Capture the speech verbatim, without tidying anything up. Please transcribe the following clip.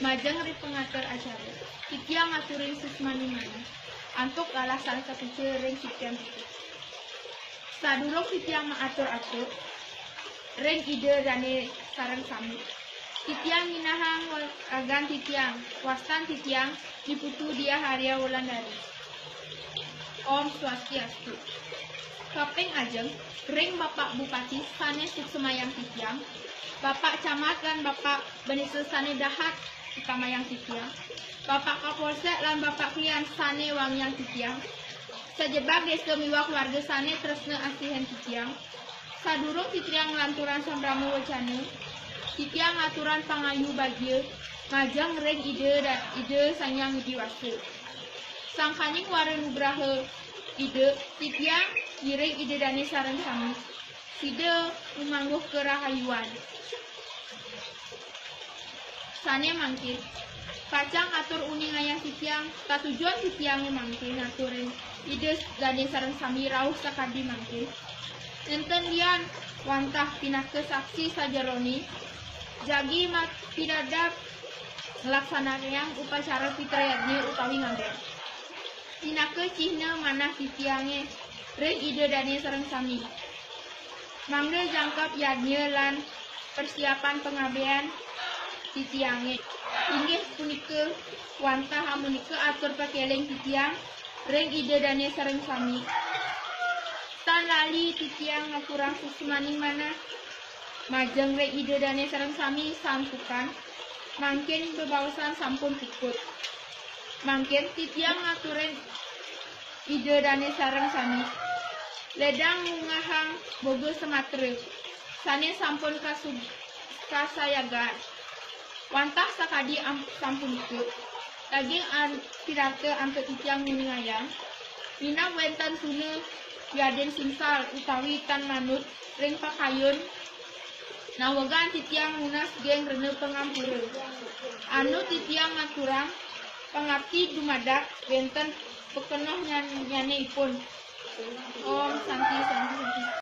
Majeng ring pangatur acara, titiang ngaturin suksmaning manah antuk lalasan sapuja ring titiang titiang. Sadurung titiang maatur-atur ring Ida Dane sareng sami, titiang nyinahang ragan titiang, wastan titiang Ni Putu Diah Arya Wulandari. Om Swastiastu. Kaping ajeng ring Bapak Bupati sane suksmayang titiang, Bapak Camat lan Bapak Banesa sane dahat utamayang titiang, Bapak Kapolsek lan Bapak Klian sane wangiang titiang, sajebag desa miwah keluarga sane tresna asihin titiang, sadurung titiang nglanturang sambrama wecana, titiang ngaturang pangayu bagia majeng ring Ida da-, Ida Sang Hyang Widi Wasa. Sangkaning wara nugraha Ida, titiang ngiring Ida Dane sareng sami sida ngamangguh karahayuan. Sane mangkin, pacang atur uningayang titiang, katujuan titiange mangkin ngaturin Ida Dane sareng sami rauh sakadi mangkin. Nenten lian wantah pinaka saksi sajerone jagi ma-, pinadab nglaksanayang upacara pitrayadnya utawi ngaben. Pinaka cihna manah titiange ring Ida Dane sareng sami. Mangda jangkep yadnya lan persiapan pangaben titiange. Inggih punika wantah amunika atur pakeling titiang ring Ida Dane sareng sami. Tan lali titiang ngaturang suksmaning manah majeng ring Ida Dane sareng sami santukan mangkin bebaosan sampun puput. Mangkin titiang ngaturin Ida Dane sareng sami ledang ngungahang boga samatra sane sampun kasub-, kasayagan. Wantah sakadi am-, sampunika, daging an-, pirata antuk titiang nguningayang, minab wenten tuna yadin sungsal utawi tan manut ring pakayun, nawegang titiang nunas geng rena pangampura. Anu titiang ngaturang pangapti dumadak wenten pakenohnyan-, nyanipun. Om Santi, Santi, Santi.